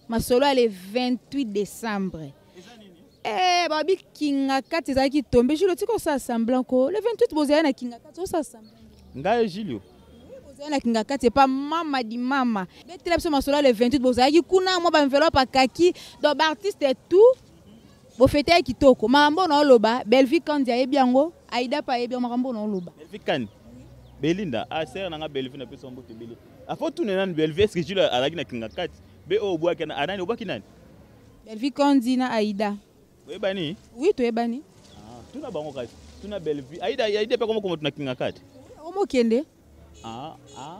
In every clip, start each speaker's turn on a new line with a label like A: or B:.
A: Masolo ya le 28 décembre. Eh, babi kinga kati ezalaki tombe. Julio, tika osala semblant ko. Le 28 bozali na kinga kati, osala semblant.
B: Ngai Julio.
A: Bozali na kinga kati epa mama di mama. Betela biso masolo ya le 28 bozalaki kuna mwa ba enveloppe akaki. Donc ba artiste et tout bofete ya kitoko. Makambo na oloba, Bellevue Kandi ayebi yango, Aïda pa ayebi yango makambo na oloba.
B: Bellevue Kandi. Belinda, ah sœur nanga Bellevue na pesa mbote ebele. Afo tuna nani Bellevue est-ce que Julio alaki na kinga kati? Be oyo obwaki na anani obwaki nani?
A: Bellevue Kandi na Aïda.
B: Oyebani?
A: Oui, toyebani.
B: Ah, tuna bango kasi. Tuna Bellevue. Aïda, Aïda pe koma koma tuna kinga kati.
A: Omokende.
B: Ah, ah.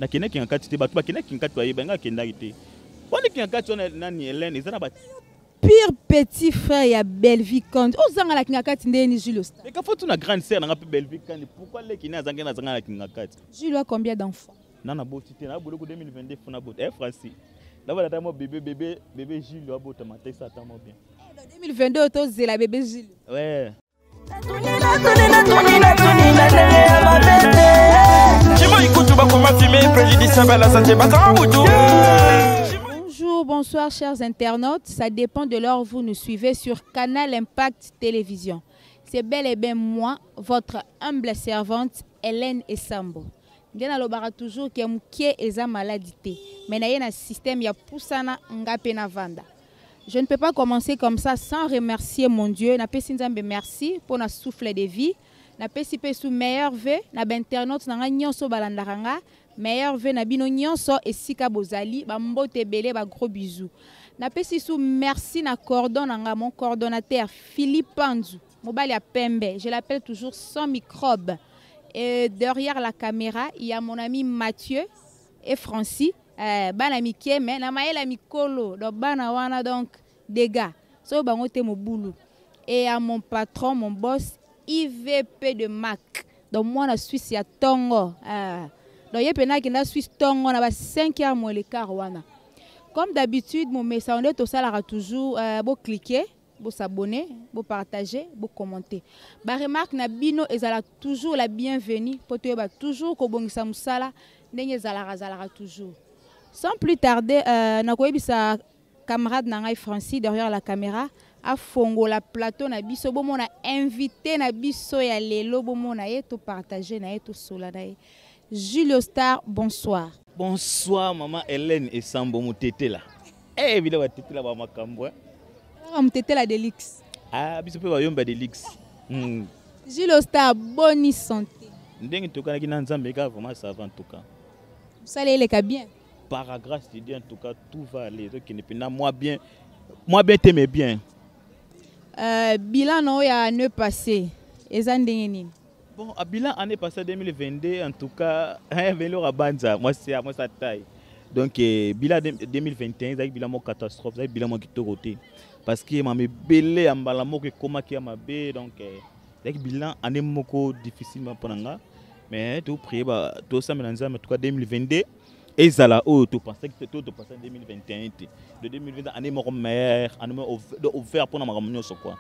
B: Nakende kinga kati te, bato bakende kinga kati bayeba nga akendaki te. Pona kinga kati wana nani Hélène eza na ba
A: pire petit frère ya Bellevue Kandi. Ozanga na kinga kati ndeni Julio Star.
B: Mais ka tuna grande sœur nanga pe Bellevue Kandi. Pourquoi leki ne azanga na azanga na kinga kati?
A: Julio a combien d'enfants?
B: Nana boti te, na boloko 2022 funa boti. Eh Francis. D'abord ata mo bébé bébé bébé Julio abota matesa ata mo bien.
A: 2022 tozela bébé Julio.
B: Ouais.
A: Bonjour, bonsoir chers internautes. Ça dépend de l'heure où vous nous suivez sur Canal Impact Télévision. C'est bel et bien moi, votre humble servante Hélène Essambo. Nde nalobaka toujours ke moke eza maladi te, mais naye na système ya pusana nga mpe navanda. Je ne peux pas commencer comme ça sans remercier mon Dieu. Napesi Nzambe merci pour na souffle de vie. Napesi pe sous meilleur vœu na ba internautes na nga nyonso balandaka nga. Meilleur vœu na bino nyonso esika bozali, ba mbote ebele, ba gros bisous. Napesi sous merci na cordon na nga, mon coordonnateur Philippe Panzu, mobali ya pembe, je l'appelle toujours sans microbe. Et derrière la caméra, il y a mon ami Mathieu et Francis. Bana mike mais na mayela mikolo donc bana wana donc dégâts so bango te mobulu. Et à mon patron, mon boss IVP de Mac, donc moi na Suisse ya tongo, donc ye pena ki na Suisse tongo na ba 5 heures moins le quart wana. Comme d'habitude mon message on est au salaire toujours, bo cliquer, bo s'abonner, bo partager, bo commenter. Ba remarque na bino ezala toujours la bienvenue po toyeba toujours kobongisa musala ndenge ezalaka zalaka toujours. Sans plus tarder, nakoyebisa camarade na ngai Francis derrière la caméra afongola plateau na biso, bomona invité na biso ya lelo, bomona ye to partager na ye to sola na ye. Julio Star, bonsoir.
B: Bonsoir maman Hélène Essambo Mutetela. Eh bila ba tetela ba makambo.
A: Ah, Mutetela de luxe.
B: Ah biso pe ba yomba de luxe.
A: Julio Star, bonne santé.
B: Ndenge tokanaki na Nzambe ka vraiment ça va en tout cas.
A: Ça allait le bien.
B: Par la grâce de Dieu en tout cas tout va aller. Donc ne pina moi bien. Moi bien t'aimer bien.
A: Bilan no ya année passée. Eza ndenge nini?
B: Bon, à bilan année passée 2022 en tout cas, hein, velo rabanza, moi c'est moi ça taille. Donc bilan 2021, ça bilan mo catastrophe, ça bilan mo kitoko te. Parce que ma belé ambala moko koma ki ma be donc avec bilan année moko difficilement pona nga. Mais tout prier ba tout ça mais en tout cas 2022 ezala oyo to pensait que to to pensait 2021 te. De 2022 année moko meilleure, année moko ouvert pona makambo nyonso quoi.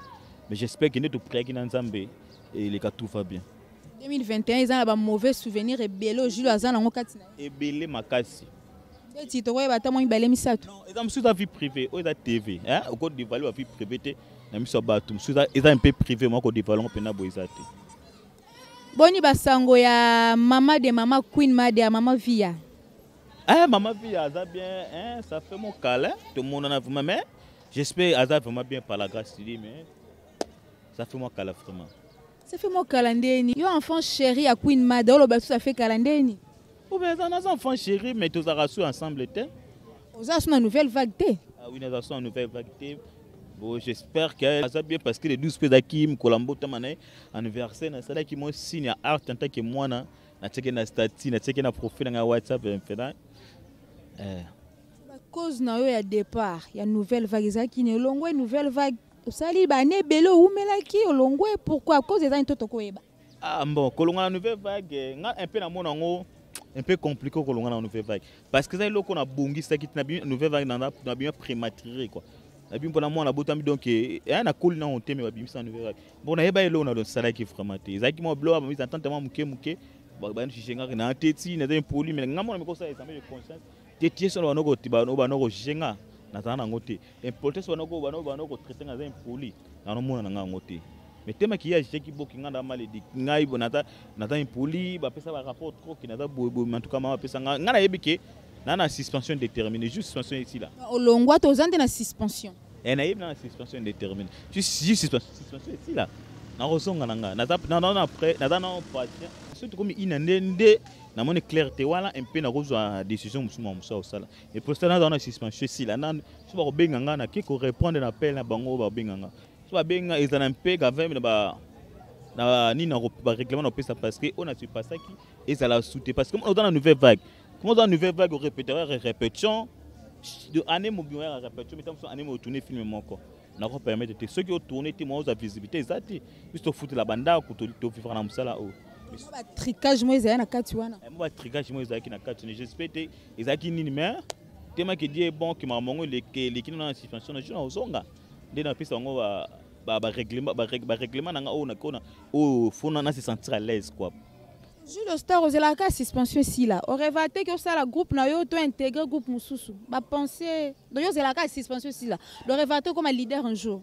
B: Mais j'espère que nous prier ki na Nzambe et les cas tout va bien.
A: 2021 ils ont ba mauvais souvenirs ebele Jules azana ngo kati na.
B: Ebele makasi.
A: Ndeti to koyeba ta moi bale misato.
B: Non, eza musu za vie privée, oyo eza TV, hein, oko dévoiler ba vie privée te na miso ba tu musu eza un peu privé moi ko dévoiler ngo pena boye eza te.
A: Boni basango ya mama de mama Queen Made ya mama Via.
B: Ah mama Via aza bien, hein, ça fait mon câlin, tout le monde en a vraiment mais j'espère aza vraiment bien par la grâce de Dieu mais ça fait mon câlin vraiment.
A: Ça fait mon câlin ndeni. Yo enfant chéri ya Queen Made, oloba ça fait câlin ndeni.
B: Ou bien ça naza enfant chéri mais tous rasu ensemble te.
A: Oza sur nouvelle vague te.
B: Ah oui, naza sur nouvelle vague te. Bon, j'espère que ça bien parce que les 12 pédaki Kolambo tamane anniversaire na sala ki mo signe ya art en tant que moi na na check na statut na check na profil na WhatsApp mpena.
A: Ba cause na yo ya départ ya nouvelle vague ezaki ne longwe nouvelle vague osali ba ne belo umelaki olongwe pourquoi cause ezani toto koyeba.
B: Ah bon, kolonga na nouvelle vague nga un peu na mona ngo un peu compliqué kolonga na nouvelle vague parce que ça eloko na bongisaki na bi nouvelle vague na na bien prématuré quoi. Na bi mpona mwana botami donc eh na koli na honte mais ba bimisa nouvelle vague. Bon na yeba eloko na don salaki vraiment te. Ezaki mo blow ba mise en tente mo muke muke ba ba juger nga na teti na impoli mais nga mona meko ça examen de conscience. Te tie sono bano kojuge nga, nazala nango te. Impolitesse bano kotraite nga, naza impoli, nanomona na nga yango te. Mais temaki ye ajugeki boki nga na maledi ngai bo naza impoli, bapesa barapport trop ke naza boyeboye. En tout cas, mama apesa nga, nga nayebi ke na suspension déterminée, juste suspension esila.
A: Olongwa to oza nde na suspension?
B: Nayebi na suspension indéterminée, juste suspension esila, nakozonga na nga. Naza na prêt, naza na patient. Soki tokomi ina nde namoni clair te wana mpe nakozwa décision mosusu ma mosusu akosala. Et pour ça, naza na suspension esila, so bakobenga nga, nake korépondre na appel na bango oyo babenga nga. So babenga, ezala mpe quand na ba na nini na barèglement na opesa, parce que oyo na surpassaki ezala su te, parce que oza na nouvelle vague. Comment oza na nouvelle vague, orépéter répétition de année mobima ya répétition, mais mosusu année motourne film moko, nakopermettre te. Soki otourne te, mwa ozwa visibilité eza te. Biso tofutela bandako, tovivre na mosala oyo.
A: Batricage mo ezali na kati wana.
B: Mo batricage mo ezalaki na kati wana, j'espère te ezalaki nini, mais temaki die bon ke makambo yango eleki nano na suspension na jour na ozonga nde napesa bango barèglement na nga oyo nakona oyo fo na se sentir à l'aise quoi.
A: Jules Star, ozelaka suspension esila, orêva te ke osala groupe na yo to intégrer groupe mosusu, bapense? Donc yo ozelaka suspension esila, donc orêva te okoma leader un jour?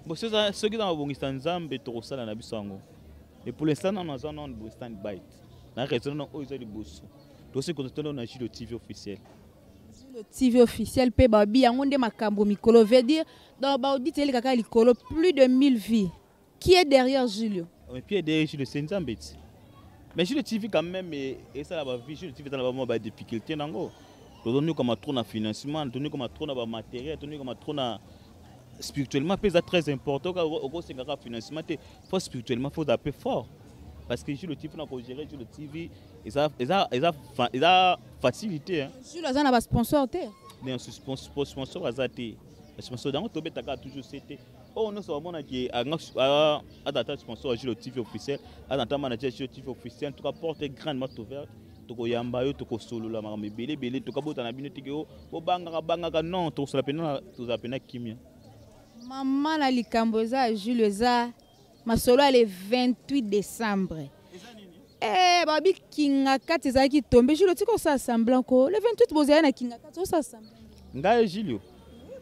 B: Bon, soki eza mabongisa Nzambe, tokosala na biso yango. Mais pour l'instant nano naza nano boye stand by na raison nano oyo eza liboso. Tosi concentre na Jules TV officiel.
A: Jules TV officiel mpe babi yango nde makambo mikolo, veut dire donc baudit eli kaka likolo, plus de 1000 vues. Qui est derrière Julio?
B: Et puis derrière Julio, c'est Nzambe ti. Mais Julio TV quand même esala bavues. Julio TV eza na bamwa badifficulté nango. Tozonyokama trop na financement, tonyokama trop na bamatériel, tonyokama trop na spirituellement mpe. Eza très important. Okosengaka financement te, faut spirituellement faut ozala mpe fort, parce que Julio TV, na kogérer Julio TV eza facilité, hein.
A: Julio aza na basponsor te?
B: Mais sponsor aza te. Sponsor yango tobetaka toujours se te. Oyo nyonso bamonaki aza ata sponsor ya Julio TV officiel, aza ata manager ya Julio TV officiel, en tout cas porte grandement ouverte. Tokoyamba yo, tokosolola makambo ebele ebele. Tokabota na bino teke bobangaka bangaka, non, tokosola pena, tozala pena kimia.
A: Mama na likambo eza ya Julio, eza masolo ya le 28 décembre. Babi Kinga Kati ezalaki tombe. Julio, tika osala semblant ko. Le 28 bozali na Kinga Kati, osala semblant.
B: Ngai Julio?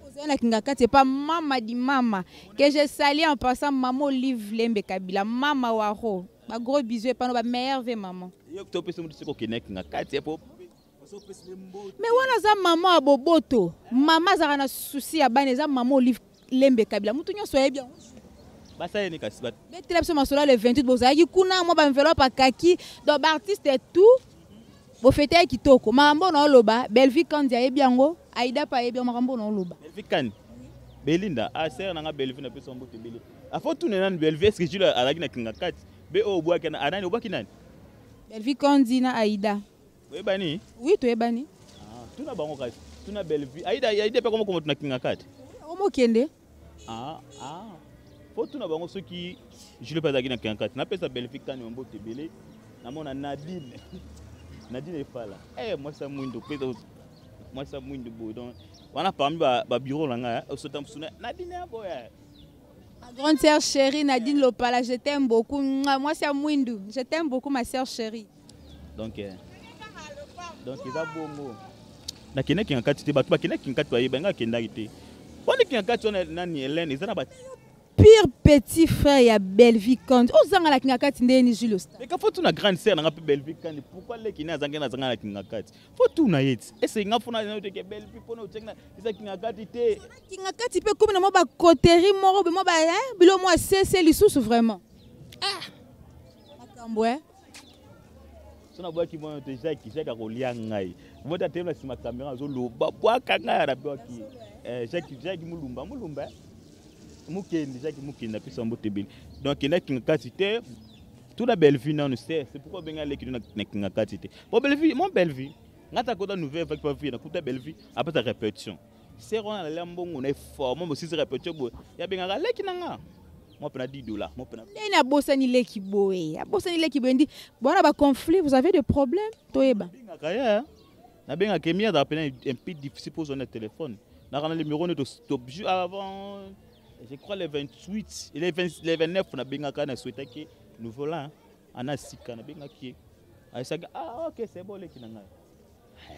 A: Bozali na Kinga Kati epa mama di mama que je salue en passant, mama Olive Lembe Kabila, mama waro, bagros bisous epano, bameilleur ve mama.
B: Yo topesa motu soki okende Kinga Kati po.
A: Mais wana aza mama ya boboto, mama azalaka na souci ya bana. Eza mama Olive Lembe Kabila, mutu nyonso ayebi yango.
B: Basaleni kasi.
A: Betela biso masolo le 28, bozalaki kuna, mwa baenveloppe akaki, donc baartiste tout bofete ya kitoko. Makambo na oloba, Belvi Kandi ayebi yango, Aida mpe ayebi yango, makambo na oloba.
B: Belvi Kandi, Belinda aser nanga, Belvi napesa mbote ebele. Afo tuna nani Belvi, est ce que Jules azalaki na Kinga Kati be oyo obwaki anani, obwaki nani?
A: Belvi Kandi na Aida.
B: Oyebani?
A: Oui, toyebani.
B: Tuna bango kasi, tuna Belvi, Aida. Aida mpe koma tuna Kinga Kati.
A: Omokende.
B: Ah, ah. Fo tuna bango soki Jules mpe azalaki na Kinga Kati. Napesa Belvi Kani mbote ebele. Namona Nadine, Nadine Efala, mwasi ya mwindo mpe, mwasi ya mwindu boye. Donc wana parmi babureau na ngai, osota mosusu Nadine ya boye.
A: Ma grande sœur chérie Nadine Lopala, je t'aime beaucoup. Moi, c'est Mwindu. Je t'aime beaucoup, ma sœur chérie.
B: Donc eza bongo. Nakendaki Kinga Kati te. Bato bakendaki Kinga Kati bayeba, ngai akendaki te. Wana Kinga Kati wana nani, Helene, eza na ba
A: Pire petit frère ya Bellevue Kandi. Ozanga na Kinga Kati ndeni, Jules Star?
B: Eka fo tuna grande sœur nanga mpe Bellevue Kandi, pourquoi leki ne azangi nazanga na Kinga Kati? Fo tuna ye ti ese nga fona na teke Bellevue mpona otiaki na eza Kinga Kati te.
A: Kinga Kati mpe komi na mwa bacoterie moko be mwa ba bilo mwa sese lisusu vraiment. Ah! Makambo eh?
B: So nabwaki mwana te, Jacques akolia ngai. Mota telemi na nsima caméra, azoloba bwaka ngai, nabwaki Jacques, Jacques Mulumba, Mulumba Mukendi, Jacques Mukendi, apesa mbote ebele. Donc akendaki Kinga Kati te. Tuna Bellevue nanu, c'est pourquoi obenga leki na Kinga Kati te. Bon, Bellevue, mon Bellevue nga ta kota nouvelle vague pa vie, nakuta Bellevue apesa répétition. Sere wana nalia mbongo na eforme mosisi répétition boye, yabengaka leki na nga moi mpena 10 $, moi mpena.
A: Ndeni abosani leki boye? Abosani leki boye ndi bona baconflit, vous avez des problèmes, toyeba.
B: Nabengaka ye, nabengaka emi, azala pena un peu difficile mpo ozwa na téléphone. Naka na numéro ne avant, je crois le 28 et le 29, nabengaka, na souhaitaki nouveau là ana sika. Nabengaki ye, ayesaki: "Ah ok, c'est bon, leki na ngai."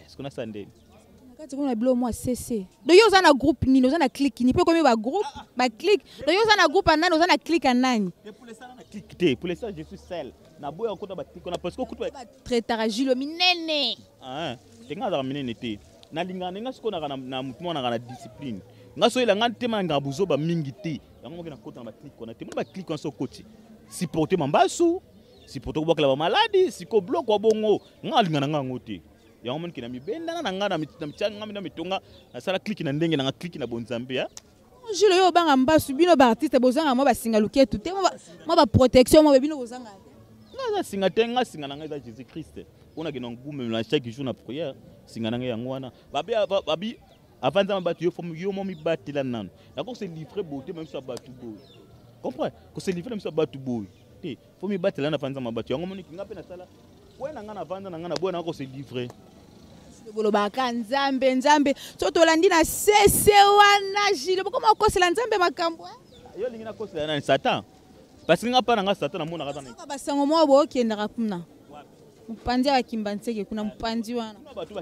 B: Siko nasala ndeni?
A: Na kati kuna bilo mwa cc. Donc yo oza na groupe nini? Oza na clique nini? Mpe komi bagroupe, baclique. Donc yo oza na groupe ya nani? Oza na clique ya nani?
B: Te, pour l'instant na clique te. Pour l'instant, je suis seul. Naboya kokota baclique wana parce que okuta
A: Batraitaka Julio minene.
B: Ah, te, nga azalaka minene te. Nalingaka ndenge sikoyo naka na motu moko naka na discipline. Nga soyela nga te, nalingaka buzoba mingi te. Yango moke nakota na baclique wana te. Mona, baclique wana so okoti, supporte mambasu, supporte kobwakela bamaladi. Siko biloko ya bongo, nga alinga na nga yango te. Yango monike na mibendana na nga na mitia nga na mitonga, nasala clique na ndenge na nga, clique na bonzambe, ya.
A: Julio, yo obanga mbasu. Bino baartiste bozanga mwa basinga luketu te, mwa baprotection mwa bino bozanga te.
B: Nga aza singa te. Nga singa na ngai eza Jésus Christ mpo nakende ngumela chaque jour na prière. Singa na ngai yango wana. Babi avant Nzambe bato, yo fo yo mo mibatela nano. Nako se livrer boye te, miso ya bato boye. Comprend? Ko se livrer na miso ya bato boye te, fo mibatela na Nzambe bato. Yango moniki nga mpe nasala boye na nga, na vanda na nga na boye na ko se livrer.
A: Bolobaka Nzambe, Nzambe. So tolandi na sese wana, Julio, bokoma okosela Nzambe makambo, eh?
B: Yo olingi nakosela nani? Satan? Parce que nga mpa na nga Satan namonaka aza na
A: Soka basango moko bookendaka kuna, mopanzi ya bakimba ntseke kuna, mopanzi wana.
B: Kuna bato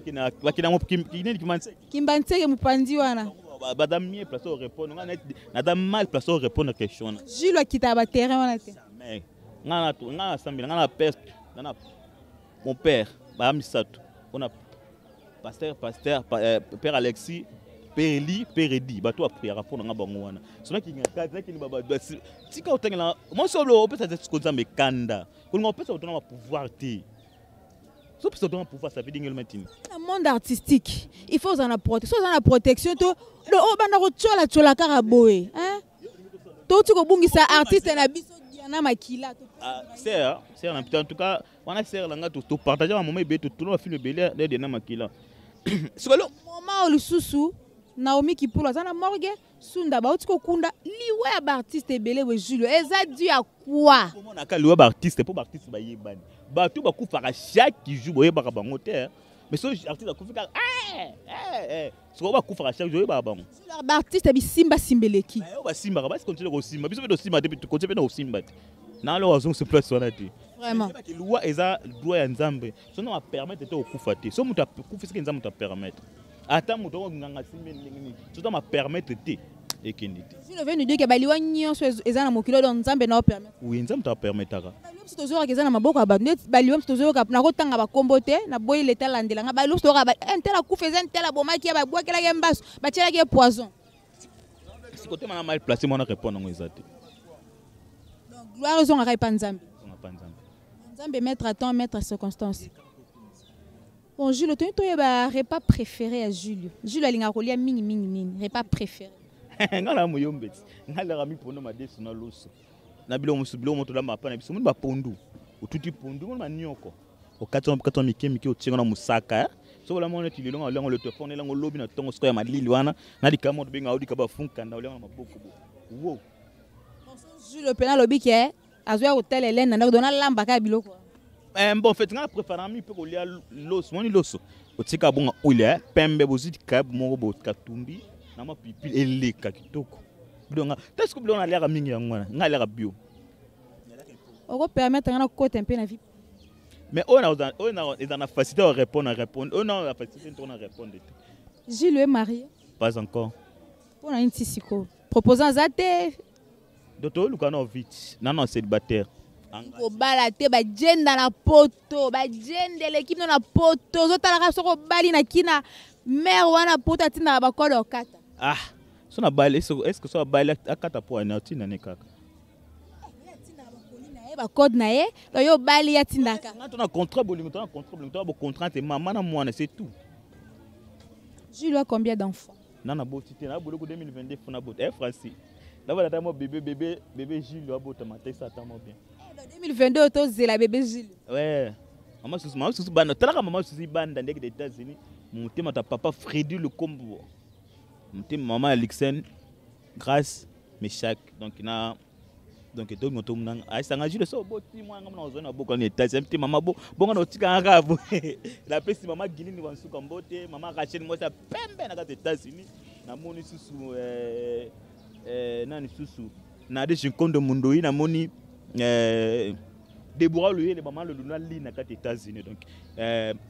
B: bakenda nini? Kimanse?
A: Kimba ntseke, mopanzi wana.
B: Baza mieux placé au répondre. Nga naza mal placé au répondre question wana.
A: Julio akitaka baterrain wana te?
B: Mais nga nasambela, nga na père, nga na mon père baya misato mpona pasteur, père Alexis, père Eli, père Edi. Bato bapriaka mpo na nga bango wana. So nakini tika otangela mwasi oyo opesa te. Siko Nzambe kanda kolinga opesa bato na bapouvoir te. So opesa bato na pouvoir, ça veut dire ngelo matini.
A: Na monde artistique, il faut ozala na protection. Oza na protection to oyo banda kotyola-tyola kaka boye, hein? Touti kobungisa artiste na biso Diana Makila.
B: Sœur, sœur, en tout cas wana sœur na nga, topartage bamoment ebele, totuna bafilm ebele na Diana Makila. Sikolo
A: Moma oyo lisusu, Naomi Kipulu aza na morgue, Sunda bauti kokunda. Liwa ya baartiste ebele boye, Julio, eza dû à quoi?
B: Omonaka liwa baartiste mpo baartiste bayebani. Bato bakufaka chaque jour, boyebaka bango te. Mais so artiste akufi kaka, sikoyo bakufaka chaque jour, oyebaka bango.
A: Baartiste bisimbasimba eleki.
B: Oyo basimbaka basi continue kosimba. Biso mpe tosimba te, continue mpe na kosimba te. Na alors azongisa place wana te.
A: Vraiment.
B: Liwa eza droit ya Nzambe. So no apermettre te okufa te. So moto akufi, soki Nzambe moto apermettre, ata moto oko nganga simbi ndenge nini, so nzambe apermettre te, ekende te.
A: Julio veut nous dire que baliwa nyonso eza na mokili oyo, Nzambe na opermettre?
B: Oui, Nzambe moto apermettaka.
A: Baliwa mosusu tozoyoka eza na maboko ya bato. Neti baliwa mosusu tozoyoka, nakotanga bakombo te, naboyi leta alandelanga. Baliwa mosusu toyoka ntela akufa, eza ntela abomaki ye, babwakelaki ye mbasu, batielaki ye poison.
B: Sikotema na mal placé mwana répondre yango eza te.
A: Donc gloire ezongaka epa Nzambe.
B: Ezonga pa Nzambe.
A: Nzambe maître à temps, maître à circonstance. Bon, Julio, toyini toyeba repas préféré ya Julio. Julio alingaka kolia mingi mingi nini? Repas préféré?
B: Nga na moyombe ti, nga laka mipondo, madesu na loso na biloko mosusu. Biloko moto olamba pa na biso, moni bapondu, otuti pondu, moni manioko, okati kati mike mike, otiengo na mosaka. Soki olamba neti lelo, nga oliango le telefone, elango lobi na ntongo. Sikoyo ya malili wana na likama tobenga odika bafunkanda, oliango na maboko bo wo.
A: Julio mpena alobi ke azwa kotala Elene na ndako, donc nalamba kaka biloko.
B: Bon, fait nga préféré mi mpe kolia loso. Moni loso, otika bonga huile pembe, bozwi likayabu moko bokatumbi na mwa pilipili, eleka kitoko. Biloko nga te, siko biloko naliaka mingi yango wana. Nga aliaka bio.
A: Okopermettre nga nakota mpe na vie?
B: Mais oyo eza na facilité ya répondre, na répondre. Oyo na facilité nto na répondre te.
A: Julio est marié?
B: Pas encore.
A: Mpo na nini ti sikoyo proposant aza te?
B: Donc toluka nao vite nano célibataire.
A: Kobala te, bajenda na poto, bajenda eleki bino na poto. Ozotalaka soki obali na kina mare wana, poto atindaka bakode okata.
B: Ah, so na bali, est ce que so abali akata po ani atinda ne kaka?
A: Ye bacode na ye, donc yo obali, ye atindaka.
B: Nga tona contrat bolingo, tona contrat bolingo, tona bocontrat te, mama na mwana, c'est tout.
A: Julio a combien d'enfants?
B: Na boti te. Na boloko 2022 funa bota. Eh, Francis, nabona ata mo bébé, bébé, bébé Julio abotama te, esa ata mo bien.
A: 2022 tozela bébé Julio.
B: Ouais, mama susu, mama susu banda, talaka mama susu banda ndenge des États-Unis. Motema ta papa Freddy Lukombo, motema mama Alixen Grâce Meshak. Donc na donc tolingo tomonanga ayesanga Jules so oboti mwana nga mona ozwa na boka na États-Unis te, mama bo bongo na otikanga kaka boye. Napesi mama Gilini Wansuka mbote, mama Rachel mwasi ya pembe na kati États-Unis. Namoni susu nani susu, Nadege Nkondo Mundoi. Namoni Debora Luyele, mama Luluna Li na kati États-Unis. Donc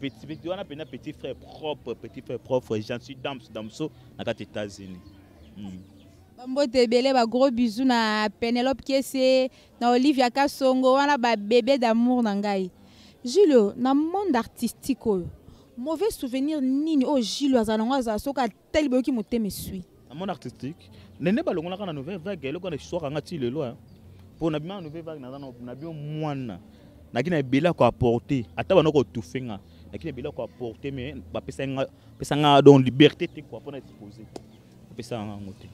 B: petit petit wana pena petit frère propre, petit frère propre, j'en suis dams damso na kati États-Unis.
A: Bambote ebele, ba gros bisous na Penelope Kese, na Olivia Kasongo, wana ba bébé d'amour na ngai. Julio, na monde artistique oyo, mauvais souvenir nini oyo Julio azala nango, azala soki atali boyoki motema esui?
B: Na monde artistique, nene balongolaka na Nouvelle Vague, eloko na histoire anga ti lelo, hein. Po na bima na Nouvelle Vague, naza na bino mwana. Naki na ebele ya koapporter, ata bana kotufe nga. Naki na ebele ya koapporter, mais bapesa nga, pesa nga donc liberté te quoi, mpona exposer. Bapesa nga yango te.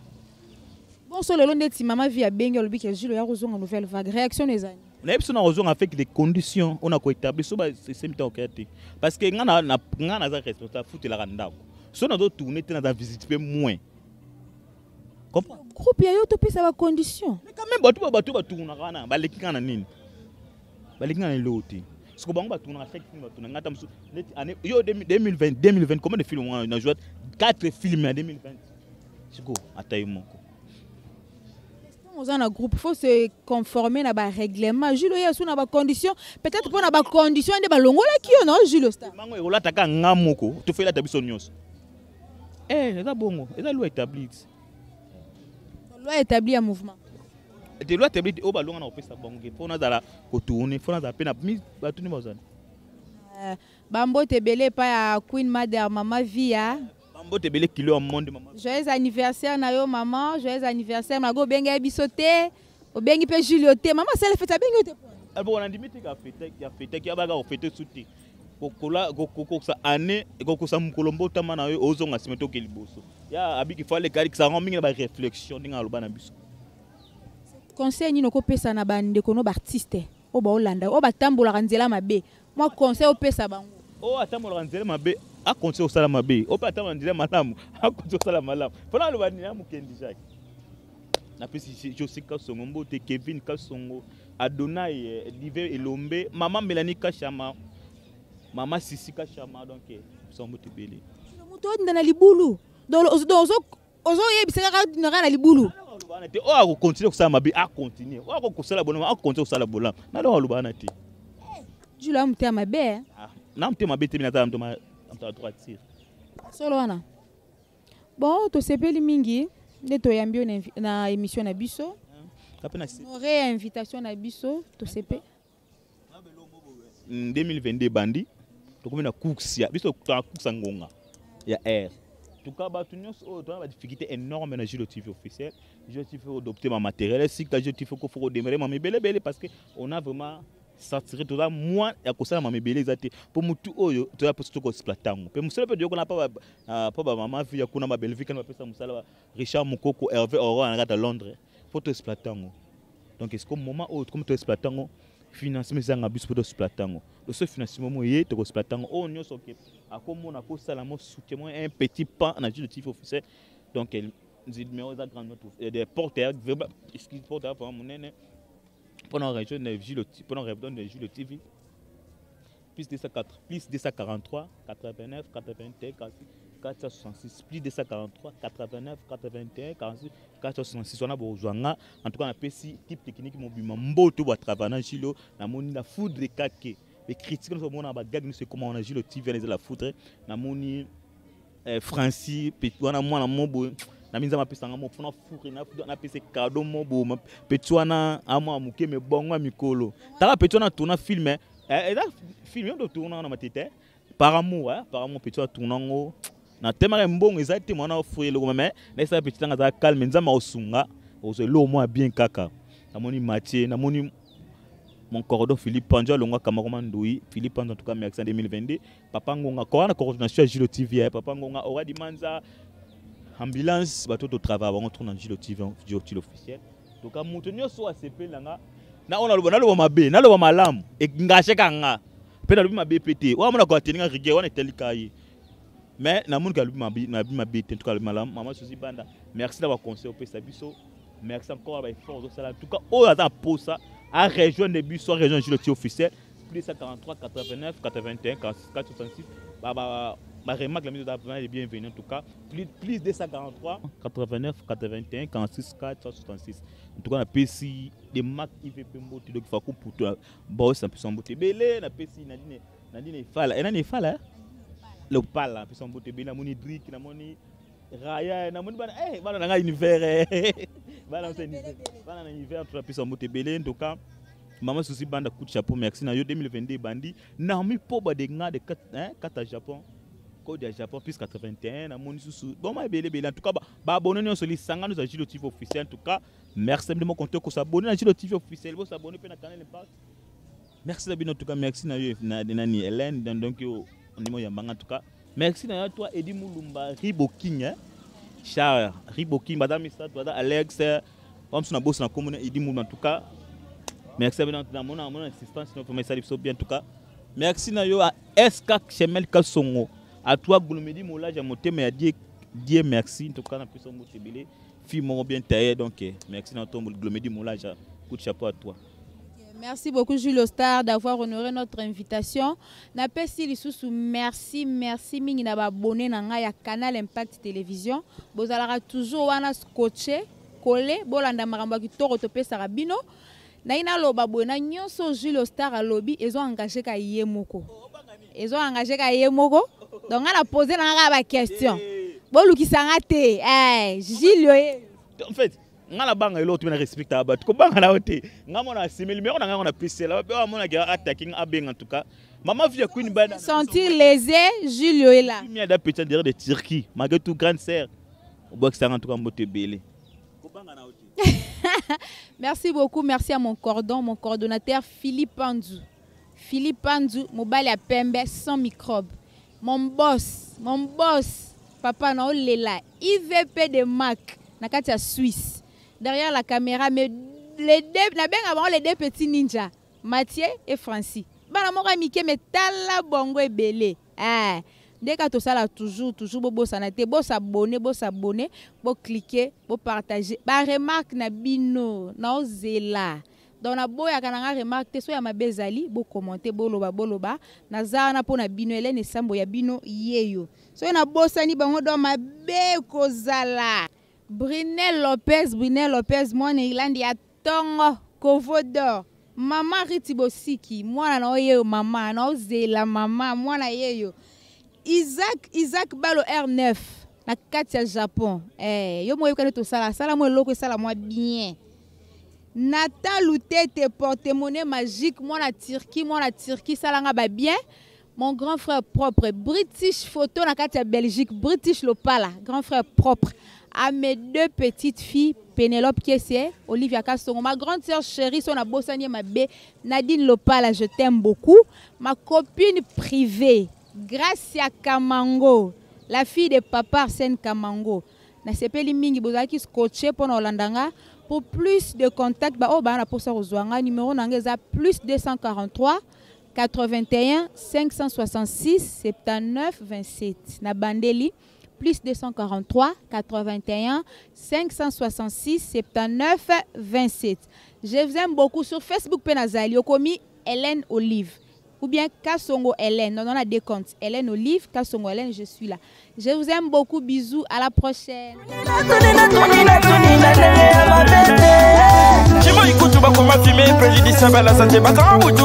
A: Bon, so lelo ndeti mama vie abengi, alobi ke Julio ya kozonga Nouvelle Vague, réaction ezali?
B: Nayebi so na kozonga avec des conditions on a koétablir so basesemi ntango okeya te, parce que nga naza responsable, futelaka ndako, so nazotourne te, naza visite mpe moins. Comprends?
A: Groupe ya yo topesa bacondition.
B: Mais quand même bato batournaka wana baleki nga na nini? Baleki nga na eloko te. Siko bango batournaka chaque film, batournaka nga ta mosusu neti année yo 2020, 2020, combien de films wana na joué? 4 films ya 2020. Siko ata yo moko.
A: Oza na groupe, faut se conformer na barèglement. Julio ye asu na bacondition, peut-être mpo na bacondition nde balongolaki yo, non, Julio Star?
B: Mango ekolataka nga moko, tofo elata biso nyonso. Eza bongo, eza loi établie.
A: Loi établie ya mouvement.
B: Te, loi établie oyo balonga na kopesa bango ke mpo nazala kotourne, fo nazala mpe na bato nde bazala.
A: Bambote ebele epai ya Queen Mother, Mama Via.
B: Bambote ebele, kilo ya monde, mama.
A: Joyeux anniversaire na yo, mama, joyeux anniversaire. Mago obengi ye biso te, obengi mpe Julio te. Mama asala fête, abengi yo te?
B: Bon, nandimi te afetaki, abaka kofete su te. Kokokisa année, ekokokisa mokolo mbotama na yo, ozonga nsima toke liboso ya abiki, fo aleka alikisa yango mingi na baréflexion ndenge aloba na biso.
A: Conseil nini okopesa na bandeko no baartiste oyo baolanda, oyo batambolaka nzela mabe? Mwa conseil opesa bango.
B: Oyo atambolaka nzela mabe, akontinue kosala mabe. Oyo mpe atambola nzela malamu, akontinue kosala malamu. Mpona aloba nini ya Mokendi Jacques, napesi Josi Kasongo mbote, Kevin Kasongo, Adonai Dive Elombe, mama Mélanie Kashama, mama Sisi Kashama, donc biso mbote ebele.
A: Moto odinda na libulu, donc ozoyebisa kaka naka na libulu.
B: Aloba wana te. Oyo akokontinue kosala mabe, akontinue. Oyo akokosala bolamu, akontinue kosala bolamu. Naloko aloba wana te.
A: Julo ya motema mabe, eh?
B: Ah, na motema mabe te, mina aza moto ya droiture.
A: Solo wana. Bon, tosepeli mingi nde toyambi yo na émission na biso.
B: Ape na
A: Honoré invitation na biso, tosepe.
B: 2022 ebandi, tokomi na course ya biso, na course ya ngonga ya air. En tout cas, bato nyonso oyo toza na badifficulté énorme na Julo TV officiel, Julo TV faut adopter ma matériel esika, Julo TV faut kodémarrer mama ebelebele, parce que on a vraiment saturé, toza moins ya kosala mama ebele eza te, mpo motu oyo toza mposo tokoexploite yango mpe mosala mpe toyokona mpo bamama vi ya kuna, babelvi kana bapesa mosala ba Richard Mokoko, Hervé Aurora na kati ya Londres, mpo toexploite yango. Donc est ce que moment oyo tokomi toexploite yango, financement ezanga biso mpo toexploite yango. Le financement mo ye tokoexploite yango, oyo nyonso ke akomona kosala mo soutien mo un petit pas na Julo TV officiel. Donc numéro eza grande des porte, vraiment, excuse, porte vraiment monene mpona rejoindre Julo, mpona rejoindre Julo TV: plus 204, plus 243 89 81 46 466, plus 243 89 81 46 466. Wana bozwa nga. En tout cas, napesi type technique mobima mboto batravaille na Julo. Namoni na foudre kake bacritique nyonso, omona bagag nyonso ekoma wana Julo TV, wana eza la foudre. Namoni Francis wana, mwana mo boye na nzambe apesanga mo mpona foure, napesa cadeau mo boye. Petit wana amwa moke me bongo ya mikolo. Tala petit wana tourna film, eza film yo nde otourna wana matete, par amour, par amour. Petit wana tourna ngo na temaka mbongo eza te, mwana ofure eloko, mais naesala petit nanga aza calme. Nzambe akosunga, ozwa eloko mwa bien kaka. Namoni Mathieu, namoni mon cordon Philippe Panjo, alongwa Kamakoma Ndoi, Philippe Panjo. En tout cas, merci en 2022, papa Ngonga kora na coordination ya Julo TV, papa Ngonga Oradi Manza ambulance, bato totravaille bango trop na Julo TV, Julo TV officiel. En tout cas, moto nyonso asepeli na nga na oyo naloba, naloba mabe, naloba malamu, engageka nga mpe nalobi mabe mpe te. Oyo amona koateninga rigueur wana etalika ye, mais namoni ke alobi mabe, nalobi mabe te. En tout cas, alobi malamu. Mama Susi Banda, merci na baconseil opesa biso, merci encore na baeffort ozosala. En tout cas, oyo aza na posa arejoindre biso, arejoindre Julo TV officiel: plus 143 89 81 46 466. Ba Baremarque la mise vraiment les bienvenus en tout cas. Plus 243 89 81 46 4 66. En tout cas, napesi de Mac IVP mbote, donc faku putu boss napesi mbote ebele, napesi Nadine Efala, enani Efala, eh? Lopala, napesi mbote ebele, namoni Drik, namoni Raya, namoni bana, eh, bana na ngai univers, eh. Bana bana na univers, napesi mbote ebele en tout cas. Maman Susi Banda, coup de chapeau, merci. Na yo 2022 bandi. Naomi Poba de nga de 4, hein, 4 à Japon. Code à Japon plus 81, namoni susu. Bon, ma ebele ebele. En tout cas, ba abonné nyonso lisanga nous a Gilo TV officiel. En tout cas, merci de mon compte ko s'abonner na Gilo TV officiel, bo s'abonner pe na canal Impact. Merci na bino en tout cas, merci na yo na nani Hélène, donc yo ndimo yambanga en tout cas. Merci na yo toi Eddie Mulumba, Ribo King, hein. Charles, Ribo King, madame Missa, toi Alex, comme na boss na komona Eddie Mulumba en tout cas. Merci à bino na mon assistance, no vraiment ça bien en tout cas. Merci na yo à SK Chemel Kasongo. À toi Goulomedi Moulage à motema ya Dieu, Dieu merci en tout cas na plus mbote ebele. Fille moko bien taillée, donc merci na ton Goulomedi Moulage. Coup de chapeau à toi.
A: Merci beaucoup Jules Star d'avoir honoré notre invitation. Napesi lisusu merci, merci mingi na ba abonné na nga ya Canal Impact Télévision. Bozalaka toujours wana scotché, collé, bolanda makambo ya kitoko topesaka bino. Na ina loba boye na nyonso Jules Star alobi ezo engagé ka ye moko. Ezo engagé ka ye moko. Donc nga na poser na nga ba question. Bolukisa nga te. Eh, Jules oye.
B: En fait, nga na banga eloko te na respecte bato kobanga na yo te. Nga mona asimeli numéro na nga na pesela ba mona ke attaquer nga abenga en tout cas. Maman vie Queen Bana.
A: Sentir lésé, Julio est là.
B: Mia da petit derrière de Turquie, malgré tout grande sœur. Obakisa en tout cas mbote belé. Kobanga na yo te.
A: Merci beaucoup, merci à mon cordon, mon coordonnateur Philippe Andou. Philippe Andou, mobile à Pembe sans microbe. Mon boss, mon boss, papa na olela, IVP de Mac, na kati ya Suisse. Derrière la caméra, mais les deux, na benga bango les deux petits ninjas, Mathieu et Francis. Bana moko ya mike, mais tala bongo ebele. Eh, ndeka tosala toujours, toujours bobo sanate, bo s'abonner, bo s'abonner, bo cliquer, bo partager. Ba remarque na bino, na ozela. Donc na boya kana nga remarque te so ya mabe ezali, bo commenter, bo loba, bo loba. Na za na pona bino Hélène Sambo ya bino yeyo. So na bosani bango do mabe kozala. Brunel Lopez, Brunel Lopez, mwana Irlande ya tongo, Kovo d'or. Mama Riti Bosiki, mwana na oyeyo mama, na ozela mama, mwana yeyo. Isaac, Isaac Balo R9 na kati ya Japon. Eh, yo moyo kane tosala, sala mo eloko sala moi bien. Nathan Lutete porte-monnaie magique, moi la Turquie, moi la Turquie, sala nga ba bien. Mon grand frère propre, British photo na kati ya Belgique, British Lopala, grand frère propre. À mes deux petites filles, Pénélope Kiese, Olivia Kasongo, ma grande sœur chérie, son abosani ma bé, Nadine Lopala, je t'aime beaucoup. Ma copine privée, Gracia Kamango, la fille de papa Arsène Kamango. Na sepeli mingi bozalaki scotché pona olandanga. Pour plus de contacts, ba oh, ba na posa kozwanga, numéro nanga eza plus 243 81 566 79 27. Na bandeli plus 243 81 566 79 27. Je vous aime beaucoup. Sur Facebook Penazali, okomi Hélène Olive ou bien Kasongo Hélène. Non, on a deux comptes. Hélène Olive, Kasongo Hélène, je suis là. Je vous aime beaucoup. Bisous. À la prochaine.
C: Chimo ikutu bakoma filmer préjudice à la santé bakanga butu.